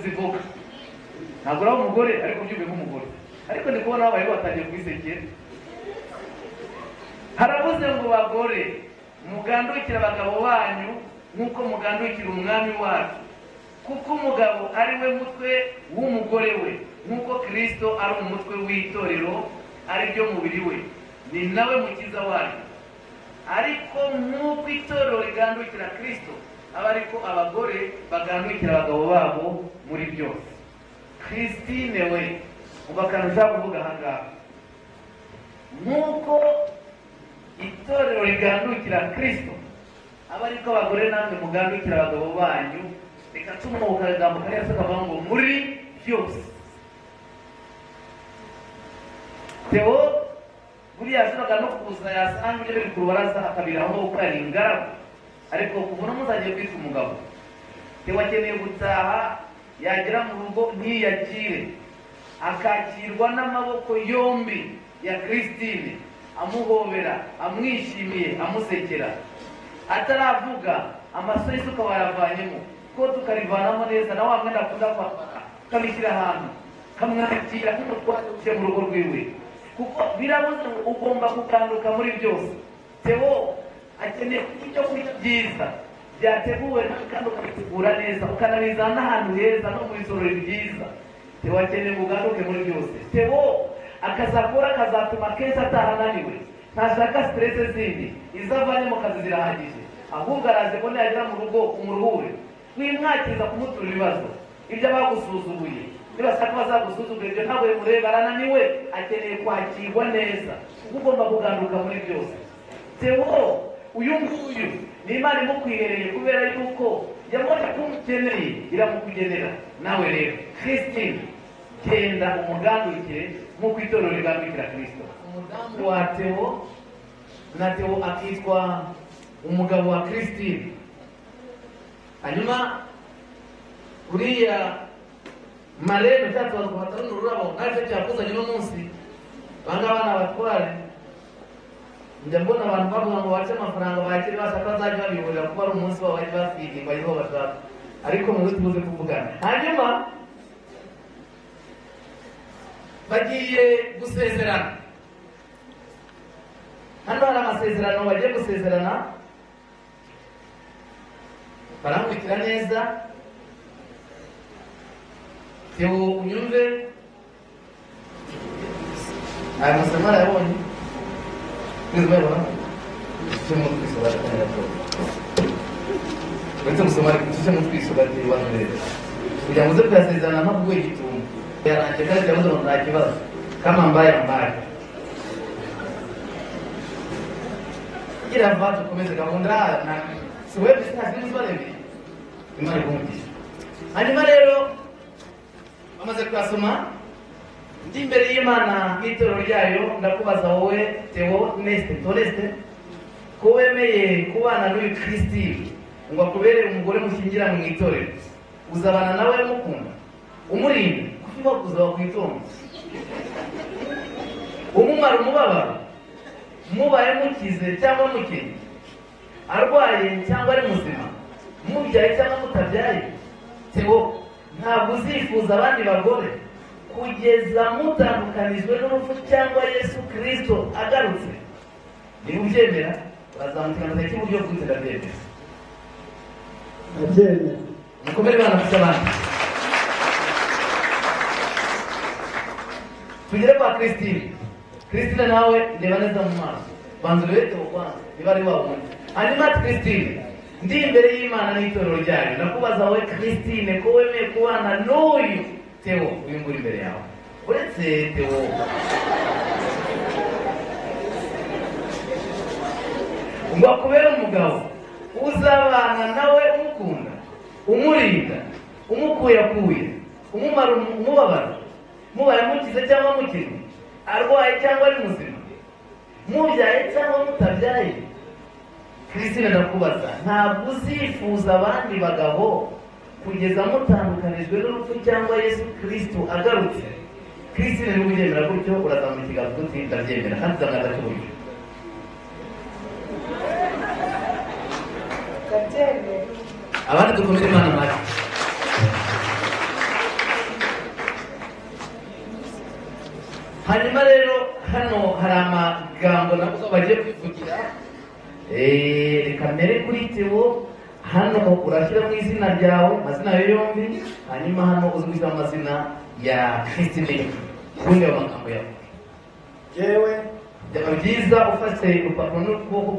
Zivuga ntabwo uraba umugore, ariko ubyumve nk'umugore. Ariko ndi kubona habaye batangiye kubisekera. Haravuze ngo: "Bagore, mugandukire abagabo banyu nk'uko mugandukira Umwami wacu, kuko umugabo ari we mutwe w'umugore we, nk'uko Kirisito ari umutwe w'itorero, ari ryo mubiri we, ni nawe mukiza waryo. Ariko nk'uko itorero rigandukira Kirisito, aba ariko abagore bagandukira abagabo babo muri byose." Christine we, umva akantu ushaka kuvuga aha ngaha: nk'uko itorero rigandukira Kirisito, aba ariko abagore namwe mugandukira abagabo banyu. Reka tumuka akagambo kariya se kavuga ngo "muri byose". Theo buriya yashoboraga no kuza, yasanga ibyo biri ku rubaraza akabiraho kuko yari ingaragu, ariko kuva uno munsi agiye kwitwa umugabo. Theo akeneye gutaha, yagera mu rugo ntiyakire, akakirwa n'amaboko yombi ya Christine, amuhobera, amwishimiye, amusekera, ataravuga amasogisi ukaba wayavanyemo, ko tukarivanamo neza na wa mwenda akunda kwambara, ukabishyira ahantu, kamwakira nk'umutware uje mu rugo rwiwe, kuko birabuze ngo ugomba kuganduka muri byose. Theo akeneye kurya ibyo kurya byiza byateguwe nawe, kandi ukabitegura neza, ukanabizana n'ahantu heza no mu isorori ryiza. Theo akeneye ngo uganduke muri byose. Theo akazi akora kazatuma kenshi ataha ananiwe, ntashaka stress zindi, izo avanye mu kazi zirahagije, ahubwo araje ngo niyagera mu rugo umuruhure. Wimwakiriza kumutura ibibazo, ibyo abagusuzuguye, nibashaka bazagusuzugura, ibyo ntabwo bimureba, arananiwe, akeneye kwakirwa neza, kuko ugomba kuganduka muri byose. Theo uyu nguyu ni Imana imukwihereye, kubera yuko yabonye ko umukeneye, iramukugenera. Nawe rero Christine, genda umugandukire nk'uko itorero rigandukira Kirisito. Umudamu wa Theo, na Theo akitwa umugabo wa Christine. Hanyuma uriya marraine ushatse gufata runo rurabo, ntacyo cyakuzanye uno munsi. Bangaba ni abatware. Njya mbona abantu bavuga ngo bace amafaranga bakire, bashaka bazajya babihurira kuba ari umunsi wabo, bajye bafidinga ariho bashaka, ariko muze tubuze kuvugana. Hanyuma bagiye gusezerana. Hano hari amasezerano bagiye gusezerana. Barankurikira neza. Theo, unyumve, aya masomo arayabonye neza, uyabona? Tujye mu twiso baratangira, uretse gusoma, ariko tujye mu twiso batibanurere kugira ngo uze kuyasezerana nko kuguha igitumo yarangiye, kandi yavuze ngo nta kibazo, kama mbaya mbaya gira vuba, dukomeze gahunda na si wewe nta zindi zibarebeye. Imana iguhe. Hanyuma rero bamaze kuyasoma, ndi imbere y'Imana n'itorero ryayo, ndakubaza wowe Theo Neste Toreste, ko wemeye kubana n'uyu Christine ngo akubere umugore mushyingira mu itorero, uzabana nawe mukunda, umurinda kuko kuza wakwitonda, umumara umubabaro, mubaye mukize cyangwa mukennye, arwaye cyangwa ari muzima, mubyaye cyangwa mutabyaye? Theo, ntabwo uzifuza abandi bagore kugeza mutandukanijwe n'urupfu cyangwa Yesu Kirisito agarutse? Niba ubyemera, urazamuka ikiganza cy'iburyo bwite. Ndabyemera. Ndabyemera. Mukomere bana mufite abandi. Tugere kwa Christine. Christine nawe ndeba neza mu maso, banza urebe Theo kwanza niba ari wa wundi. Hanyuma ati: "Christine, ndi imbere y'Imana n'itorero ryayo, ndakubaza wowe Christine, ko wemeye kubana n'uyu Theo, uyu nguyu imbere yawe, uretse Theo, ngo akubere umugabo, uzabana nawe umukunda, umurinda, umukuyakuye, umumara umubabaro, mubaye mukize cyangwa mukennye, arwaye cyangwa ari muzima, mubyaye cyangwa mutabyaye? Christine, ndakubaza, ntabwo uzifuza abandi bagabo kugeza mutandukanijwe n'urupfu cyangwa Yesu Kristo agarutse? Christine, niba ubyemera gutyo, urazamura ikiganza uti: 'Ndabyemera', kandi uzamura cy'uburyo. Ndabyemera. Abandi dukomere Imana amashyi. Hanyuma rero hano hari amagambo nabwo bagiye kwivugira. Reka mbere kuri Theo, hano urashyira mu izina ryawe, amazina yawe yombi, hanyuma hano uzi gushyira amazina ya Christine, ubundi ayo magambo yawe. Yewe. Byaba byiza ufashe urupapuro n'ukuboko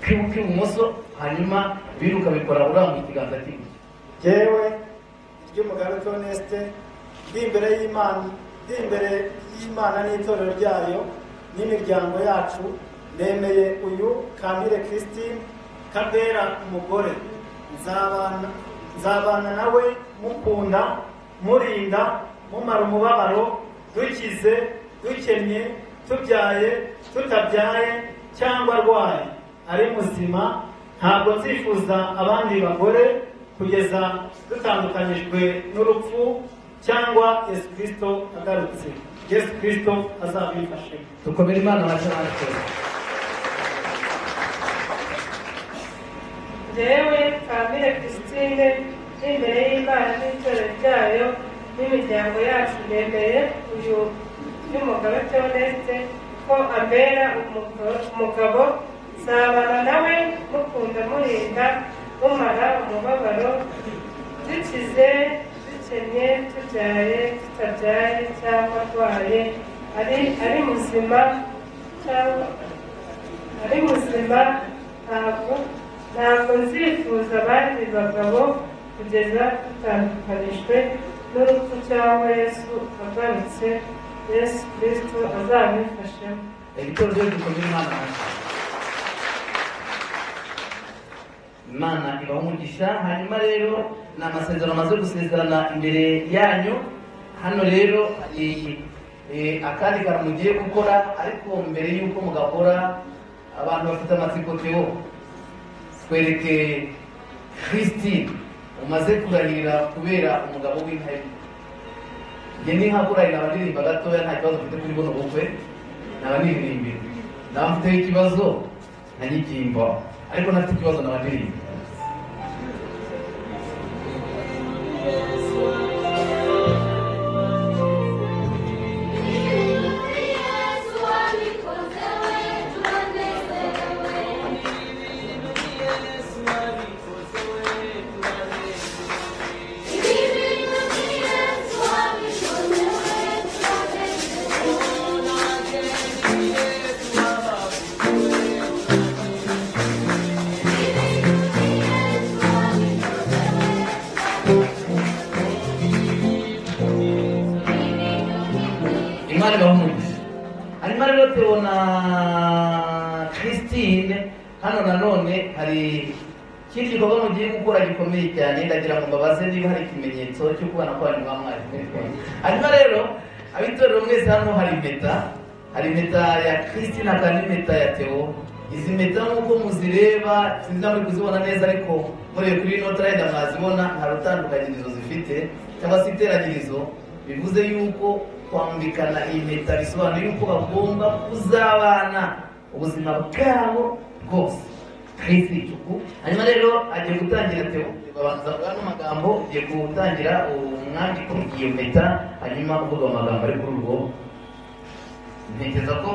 kw'ibumoso, hanyuma ibindi ukabikora urambuye ikiganza cy'iburyo. Yewe ry'Umugabe Theoneste, ndi imbere y'Imana, ndi imbere y'Imana n'itorero ryayo n'imiryango yacu, nemeye uyu Kampire Christine Kabera umugore, nzabana nawe mukunda, murinda, mumara umubabaro, dukize, dukennye, tubyaye, tutabyaye cyangwa arwaye, ari muzima. Ntabwo nzifuza abandi bagore kugeza dutandukanyijwe n'urupfu cyangwa Yesu Kristo agarutse. Yesu Kristo azabifashemo. Dukomere Imana bace barakora. Njyewe Kampire Christine, imbere y'Imana n'itorero ryayo n'imiryango yacu, nemeye uyu y'Umugabe Theoneste ko ambera umugabo, nzabana nawe mukunda, murinda, mumara umubabaro, dukize, dukennye, tubyaye, tutabyaye cyangwa arwaye, ari muzima cyangwa ari muzima. Ntabwo nzifuza abandi bagabo kugeza dutandukanijwe n'urupfu cyangwa Yesu agarutse. Yesu Kristo azabifashemo. Ibitoro byo dukomere Imana amashyi. Imana ibaha umugisha. Hanyuma rero ni amasezerano amaze gusezerana imbere yanyu. Hano rero hari akandi kantu mugiye gukora, ariko mbere y'uko mugakora, abantu bafite amatsiko. Theo, twereke Christine umaze kurahirira kubera umugabo w'intare. Njye ni nka kurahira abaririmba gatoya, nta kibazo mfite kuri buno bukwe, naba niririmbira. Naba mfiteho ikibazo nkanyigimba, ariko ntafite ikibazo naba ndirimba. Imana ibaha umugisha. Hanyuma rero tubona Christine hano nanone hari ikindi gikorwa mugiye gukora gikomeye cyane. Ndagira ngo mbabaze niba hari ikimenyetso cyo kubana kwanyu mwa mwari. Hanyuma rero abitorero mwese, hano hari impeta, hari impeta ya Christine, hakaba n'impeta ya Theo. Izi mpeta nk'uko muzireba, sinzi niba muri kuzibona neza, ariko murebe kuri ino tarayida mwazibona, nta rutandukanyirizo zifite cyangwa se iteranyirizo. Bivuze yuko kwambikana iyi mpeta bisobanuye yuko bagomba kuzabana ubuzima bwabo bwose. Christ Icuku. Hanyuma rero agiye gutangira Theo, babanza kuvuga ano magambo, ugiye gutangira umwambiko iyo mpeta, hanyuma uvuga amagambo ari kuri urwo. Ntekereza ko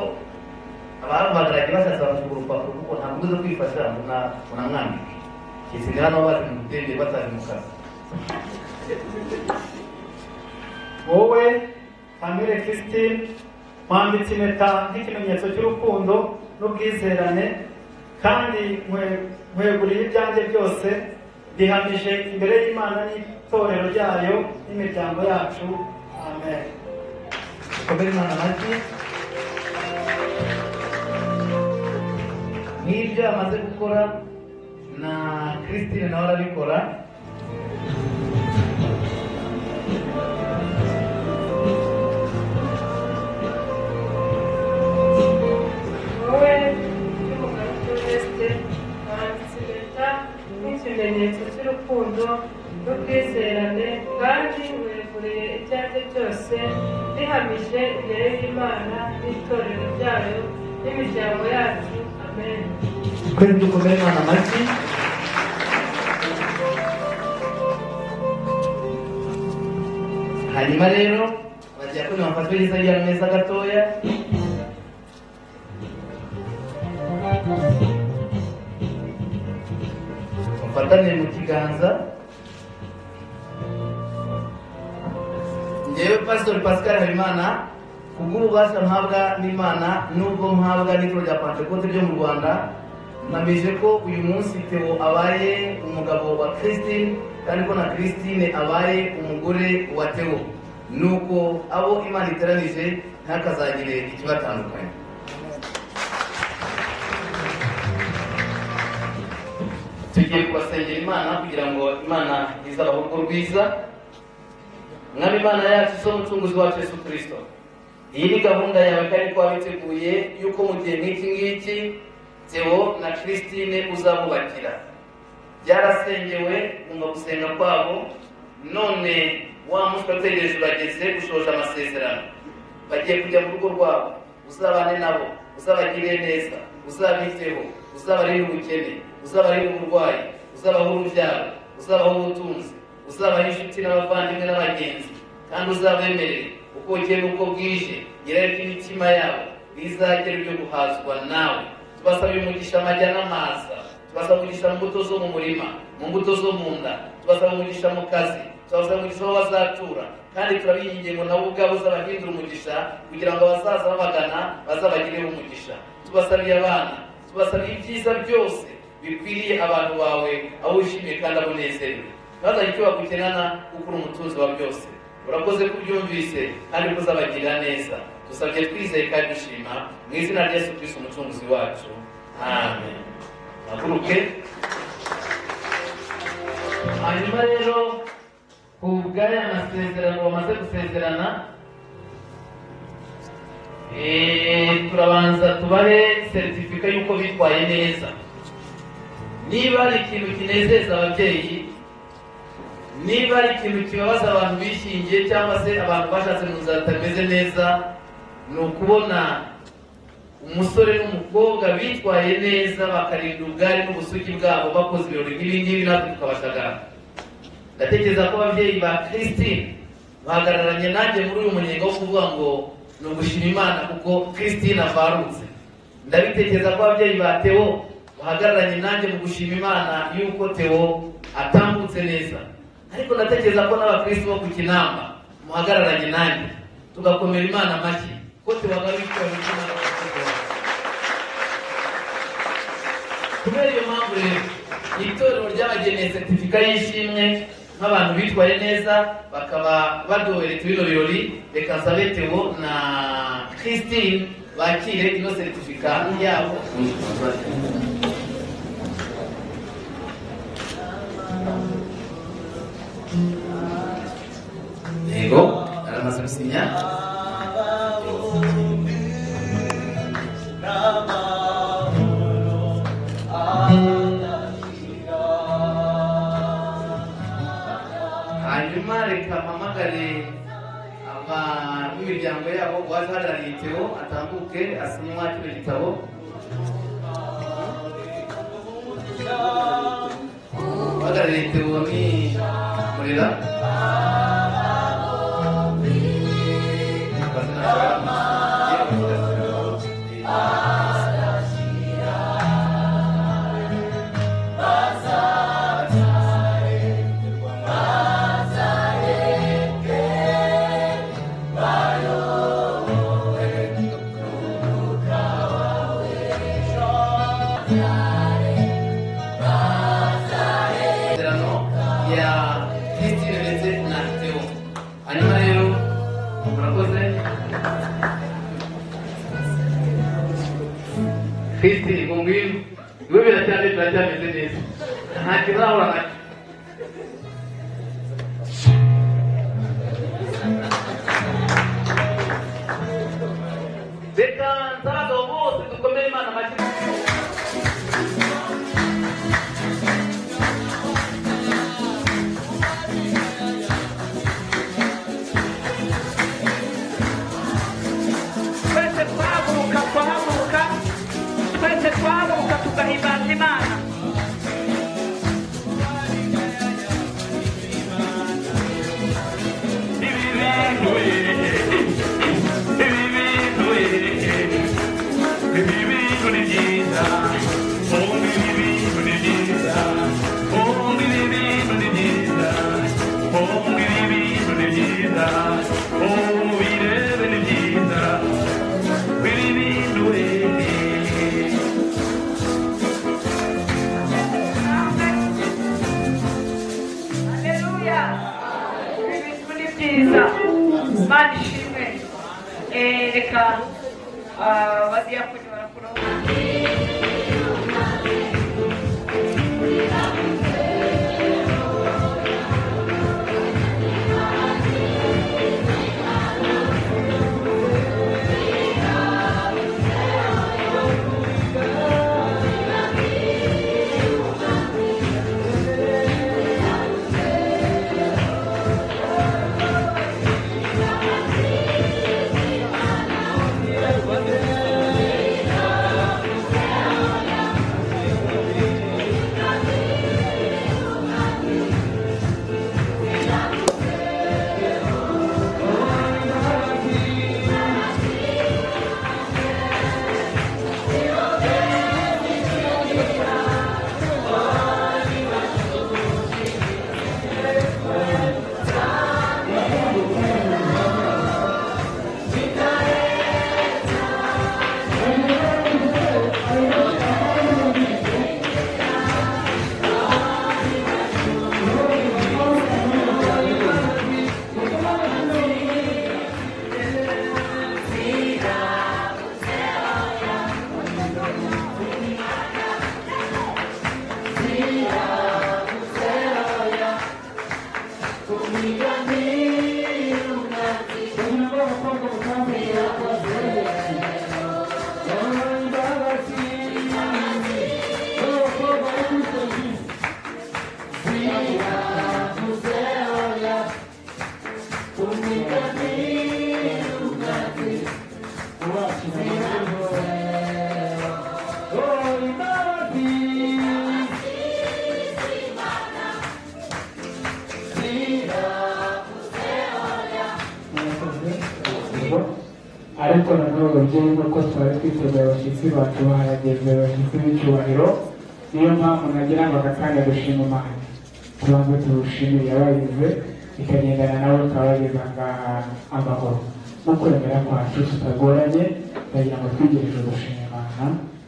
ababagaragiye bashatse bafashe urupapuro, kuko ntabwo uzi kwifasha ngo unamwambike. Keretse niba nabo baje mu gutembera bataje mu kazi. Wowe Kampire Christine, nkwambitse impeta nk'ikimenyetso cy'urukundo n'ubwizerane, kandi nkweguriye ibyanjye byose, bihamije imbere y'Imana n'itorero ryayo n'imiryango yacu. Amen. Dukomere Imana amashyi. N'ibyo amaze gukora na Christine nawe arabikora. Wowe y'Umugabe Theoneste, nkwambitse impeta nk'ikimenyetso cy'urukundo n'ubwizerane, kandi nkweguriye ibyanjye byose, rihamije imbere y'Imana n'itorero ryayo n'imiryango yacu. Amen. Twese dukomere Imana amashyi. Hanyuma rero Abadiyakoni bafatwe neza ya meza gatoya. Mufatane mu kiganza. Njyewe Pastor Pascal Habimana, kubw'ububasha mpabwa n'Imana n'ubwo mpabwa n'Itorero rya Pentekote ryo mu Rwanda, mpamije ko uyu munsi Theo abaye umugabo wa Christine, kandi ko na Christine abaye umugore wa Theo. Nuko abo Imana iteranije ntakazagire ikibatandukanya. Tugiye kubasengera Imana kugira ngo Imana izabahe urugo rwiza. Mwami Imana yacu, so Mucunguzi wacu Yesu Kristo, iyi ni gahunda yawe kandi ko wabiteguye yuko mu gihe nk'iki ngiki Theo na Christine uzabubakira. Byarasengewe, wumva gusenga kwabo, none wa munsi wategereje urageze, ushoje amasezerano. Bagiye kujya mu rugo rwabo, uzabane nabo, uzabagirire neza, uzabiteho, uzabarinde ubukene, uzabarinde uburwayi, uzabahe urubyaro, uzabahe ubutunzi, uzabahe inshuti n'abavandimwe n'abagenzi, kandi uzabemerere uko bukeye n'uko bwije irari ry'imitima yabo rizagera ibyo guhazwa nawe. Tubasaba umugisha amajya n'amaza, tubasaba umugisha mu mbuto zo mu murima, mu mbuto zo mu nda, tubasaba umugisha mu kazi, tubasaba umugisha aho bazatura, kandi turabinginze ngo nabo ubwabo uzabahindure umugisha kugira ngo abazaza babagana bazabagireho umugisha. Tubasabiye abana, tubasabiye ibyiza byose bikwiriye abantu bawe, abo wishimiye kandi abo unezerewe. Ntibazagire icyo bagukenana kuko uri umutunzi wa byose. Urakoze ko ubyumvise kandi ko uzabagirira neza. Dusabye twizeye kandi dushima mu izina rya Yesu Kristo Umucunguzi wacu, amen. Haguruke. Hanyuma rero ku bw'aya masezerano bamaze gusezerana, turabanza tubahe seritifika y'uko bitwaye neza. Niba ari ikintu kinezeza ababyeyi, niba ari ikintu kibabaza abantu bishingiye cyangwa se abantu bashatse mu nzira zitameze neza, ni ukubona umusore n'umukobwa bitwaye neza bakarinda ubwari n'ubusugi bwabo bakoze ibirori nk'ibi ngibi, natwe tukabashagara. Ndatekereza ko ababyeyi ba Christine bahagararanye nanjye muri uyu munyenga wo kuvuga ngo ni ugushima Imana kuko Christine avarutse. Ndabitekereza ko ababyeyi ba Theo bahagararanye nanjye mu gushima Imana yuko Theo atambutse neza. Ariko ndatekereza ko n'abakristo bo ku Kinamba muhagararanye nanjye tugakomera Imana amashyi ko Theo agaruye icyubahiro cy'Imana ku musozi wacu. Kubera iyo mpamvu rero itorero ryabageneye seritifika y'ishimwe nk'abantu bitwaye neza bakaba baduheretse bino birori. Reka nsabe Theo na Christine bakire ino seritifika yabo. Yego, aramaze gusinya. Hanyuma reka mpamagare ab'imiryango yabo, uwaje uhagarariye Theo atambuke asinywa kino gitabo. Uhagarariye Theo ni Murera. Ya Christine ndetse na Theo. Hanyuma rero murakoze. Christine ngo ngwino, iwe biracyameze biracyameze neza, nta kintu urahura nacyo. Reka nsabe abagabo bose dukomere Imana amashyi. Twese twahaguruka, twahaguruka, twese twahaguruka tugahimbaza Imana. Ibi bintu Cyiza, Imana ishimwe. Reka abadiyakoni barakuraho. Ariko nanone ababyeyi, nk'uko twari twiteguye, abashyitsi bacu barageze, abashyitsi b'icyubahiro. Niyo mpamvu nagira ngo aka kanya dushima Imana, tubanze tuwushimire yabagize ikagendana nabo ikabageza ngaha amahoro no kuremera kwacu tutagoranye. Ndagira ngo twigereje gushima Imana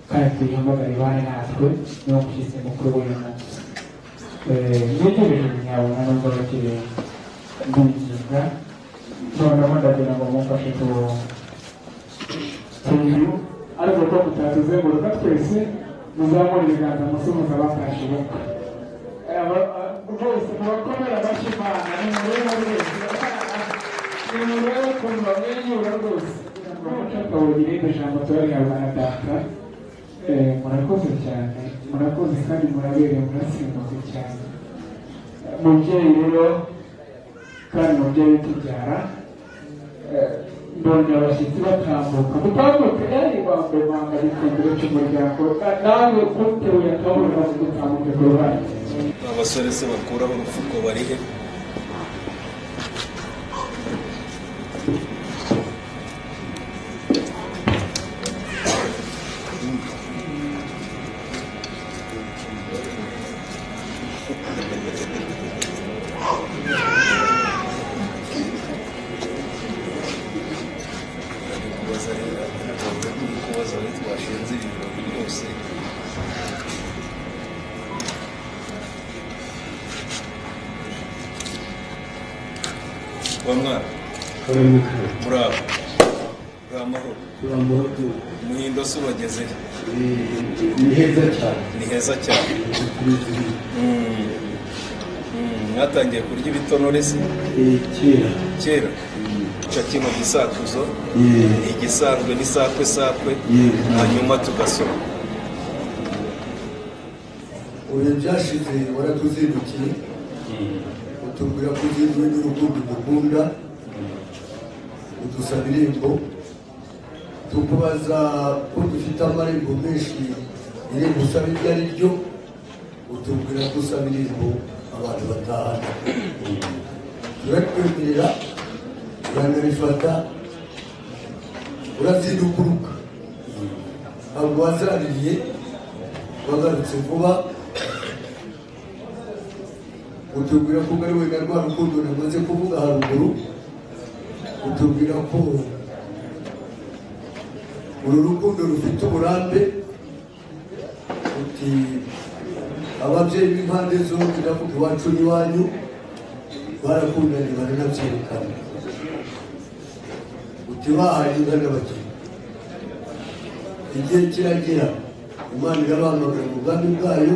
kandi tuyihamagare ibane natwe, niwo mushyitsi mukuru w'uyu munsi. Mwigereje nyabona nubwo bakiri ndinginga, noneho ndagira ngo mumfashe tu tuyu, ariko ko mutatuzenguruka twese, muzamura ibiganza musuhuza batashye ubukwe rwose, mubakomere amashyi. Imana nimurebe rwose, nimurebe ukuntu bamwenyura rwose. Muco irindi jambo turarihabwa na data. Murakoze cyane, murakoze kandi muraberewe, murasimbutse cyane. Mubyeyi rero kandi mubyeyi utubyara, mbonye abashyitsi batambuka, mutambuke. Yari wambaye manga gikundiro cy'umuryango, nawe kutewe akabura, gutambuke ku ruhande. Abasore se bakuraho urupfuko barihe? Kubaza rero, kubaza aho twashinze ibi birori byose. Wa mwana, muraho, uri amahoro? Umuhindo se ubageze? Ni heza cyane. Ni heza cyane. Mwatangiye kurya ibitonore se? Kera. Kera ca kino gisakuzo igisanzwe ni sakwe sakwe, hanyuma tugasoma. Ubu byashize waratuzindukiye, utubwira ko uzinduwe n'urukundo dukunda, udusaba irembo, tukubaza ko dufite amarembo menshi, irembo usaba iryo ari ryo, utubwira ko usaba irembo abantu batahana. Turakwemerera, uranabifata, urazindukuruka, ntabwo wazaririye, wagarutse vuba, utubwira ko ari wenda rwa rukundo namaze kuvuga haruguru, utubwira ko uru rukundo rufite uburambe, uti ababyeyi b'impande zombi, ndavuga iwacu n'iwanyu, Barakundanye, baranabyerekana. Uti bahaye inka n'abageni. Igihe kiragera, Imana irabahamagara mu bwami bwayo,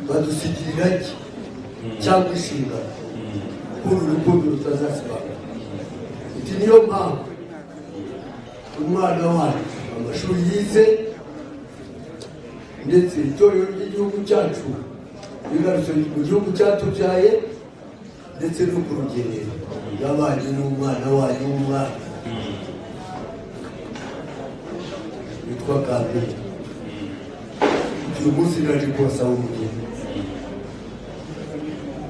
badusigira iragi cyangwa inshingano kuri urukundo rutazasibanga. Uti niyo mpamvu umwana wacu amashuri yize, ndetse itorero ry'igihugu cyacu rigarutse mu gihugu cyatubyaye, ndetse no ku rugerero yabanye n'umwana wanyu w'umwana witwa Kambere. Uyu munsi naje kubasaba umugeni.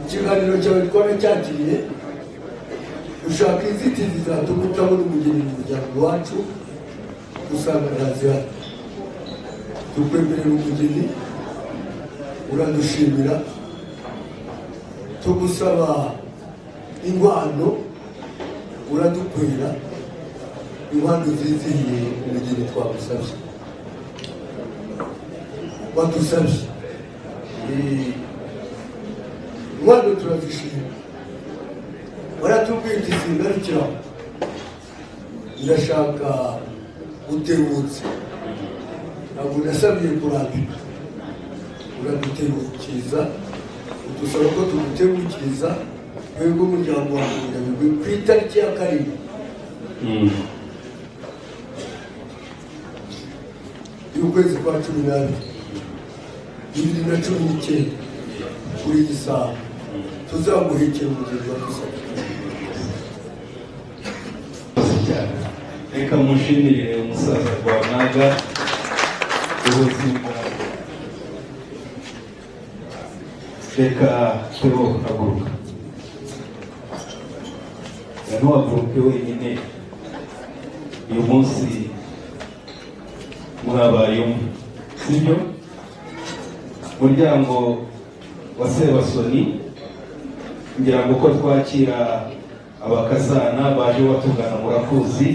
Ikiganiro cyawe twaracyakiriye, ushaka inzitizi zatuma utabona umugeni mu muryango wacu, usanga ntazihari. Tukwemerera umugeni, uradushimira. Tugusaba inkwano, uradukwira inkwano zizihiye umugeni twagusabye, wadusabye. Inkwano turazishima. Baratubwira uti singarukiraho, ndashaka gutebutsa. Ntabwo nasabiye kurambika, uradutebukiriza, udusaba ko tugutebukiriza twebwe umuryango wa Murindabigwi ku itariki ya 7 y'ukwezi kwa 12 2019, kuri iyi saha tuzamuhekera umugeni wadusabye. Cyane, reka mushimire umusaza Rwamaga ubuzima. Reka Theo, haguruka. Ntuhaguruke wenyine, uyu munsi mwabaye umwe, sibyo? Muryango wa Sebasoni, ngira ngo uko twakira abakazana baje batugana murakuzi.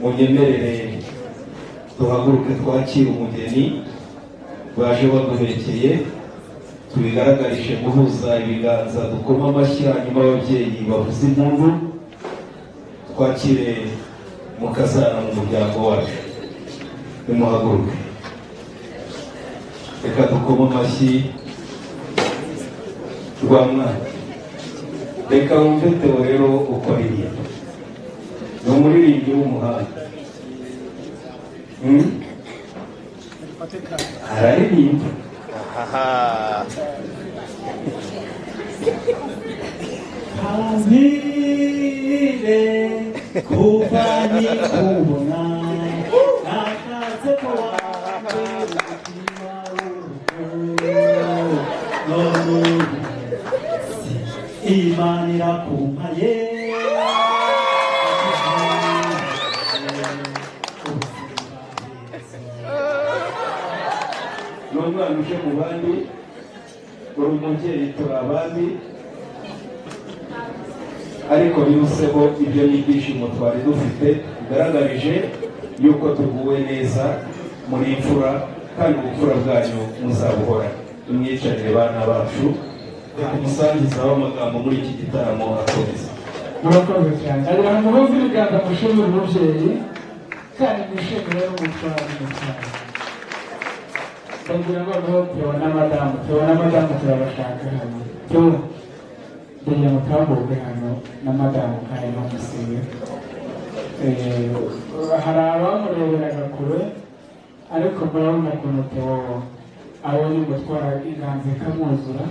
Munyemerere duhaguruke twakire umugeni baje baduhekeye, tubigaragarishe guhuza ibiganza, dukoma amashyi, hanyuma ababyeyi bavuze impundu, twakire mukazana mu muryango wacu. Nimuhaguruke, reka dukome amashyi. Rwa mwana, reka wumve Theo rero uko aririmba. Ni umuririmbyi w'umuhanga. Araririmba. Kampire kuva nikubona, nashatse ko wambera umutima w'urugo. None ubu Imana irakumpaye. Ni umwana uje mu bandi, uri umubyeyi, turi abandi, ariko bibuseho ibyo ni ibyishimo twari dufite, bigaragarije yuko tuguwe neza muri imfura, kandi ubupfura bwanyu muzabuhora. Imwicarire bana bacu. Reka umusangiza w'amagambo muri iki gitaramo akomeza. Murakoze cyane. Agira ngo muhuze ibiganza, mushimire umubyeyi kandi mwishimire n'umutwaro cyane. Ndagira ngo noneho Theo na madamu, Theo na madamu turabashaka hano. Theo, ndagira ngo utambuke hano na madamu kandi ntumusige. Hari abamureberaga kure, ariko murabona ukuntu Theo abonye umutwara inganzo ikamwuzura,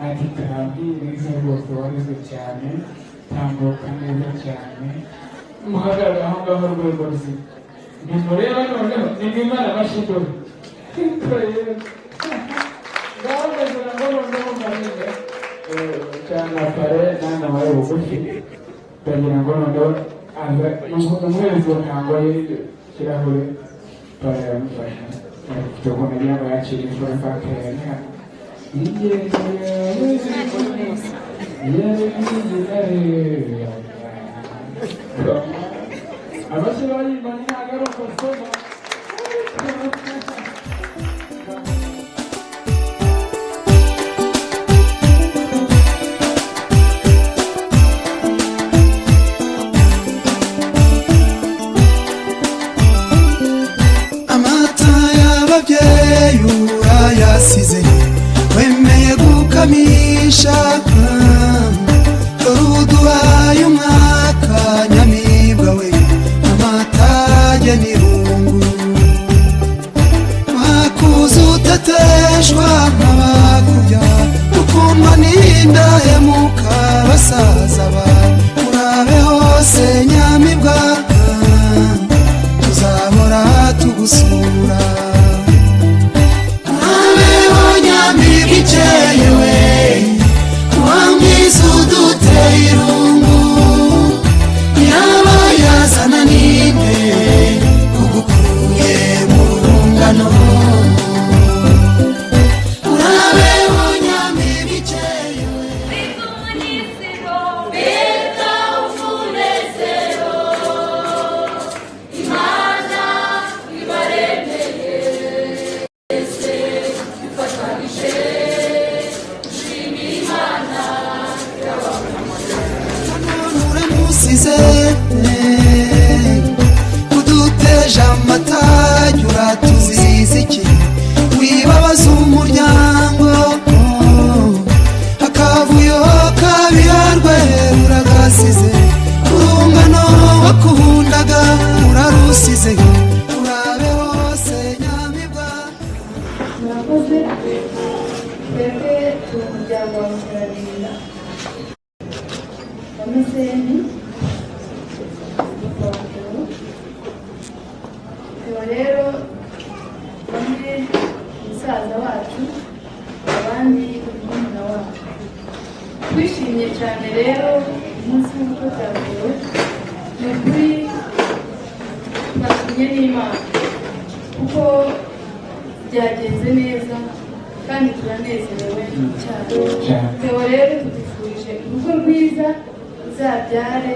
ati tambi neza rwose, warize cyane, tambuka neza cyane, muhagarare aho ngaho rwego ruzima. Ntimureba noneho ni mwimana amashyi dore. Ngaho ndagira ngo noneho mbarebe cyane pare nana wawe bugufi. Ndagira ngo noneho aza umuhereza ntango y'ikirahure, pare aramufasha. Afite ukuntu agira ngo yakire imfura kandi hano. Ingenzi yawe amashyi bayimanye ntabwo ari uko soma. Uduhaye umwaka nyamibwa we, amatage n'irungu. Mwakuze uteteshwa nk'abakubya, ukundwa n'indahemuka basaza ba. Urabe hose nyamibwa, tuzahora tugusura. Urabeho nyamibwa ikeye we, wamwiza uduteye irungu. Yaba yazana ninde ugukuye mu rungano? Urabeho nyamibwa ikeye we. Mbega umunezero Imana ibaremeye, twese dufatanyije dushimira Imana. Uramusize, uduteje amatage, uratuziza iki? Wibabaza umuryango, akavuyo kabiharwe uragasize. Urungano wakundaga urarusize. Urabe hose nyamibwa. Murakoze. Twebwe turi umuryango wa Mukerarugendo wa Miseni. Tuba rero bamwe musaza wacu, abandi murumuna wacu. Twishimye cyane rero umunsi w'ubukwe bwa Theo. Ni ukuri twashimye n'Imana kuko byagenze neza kandi turanezerewe cyane. Theo rero tugifurije urugo rwiza, uzabyare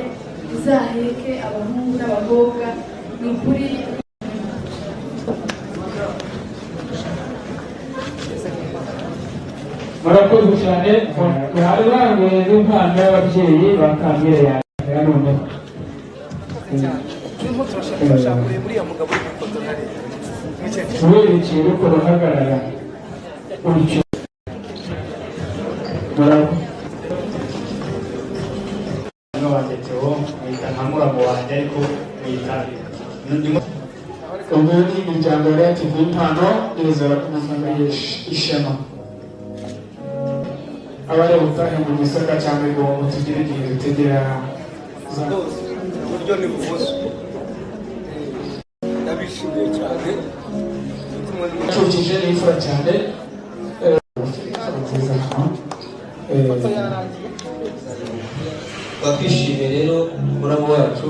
uzaheke abahungu n'abakobwa, ni ukuri. Murakoze cyane. Bari banguye n'impano y'ababyeyi bakambwira yanjye noneho. Kubera ikintu kuruhagarara utyo, murakoze. Umwe wanjye Theo mwita nka muramu wanjye, ariko mwita Ubu ni imiryango yari yateguye impano, nizera ko muzambaye ishema. Abari butahe mu Gisaka cyangwa Igongo, tugire igihe dutegera. Rwose uburyo ni bubuze, ndabishimiye cyane. Acukije n'imfura cyane. Twakishimiye rero muramu wacu.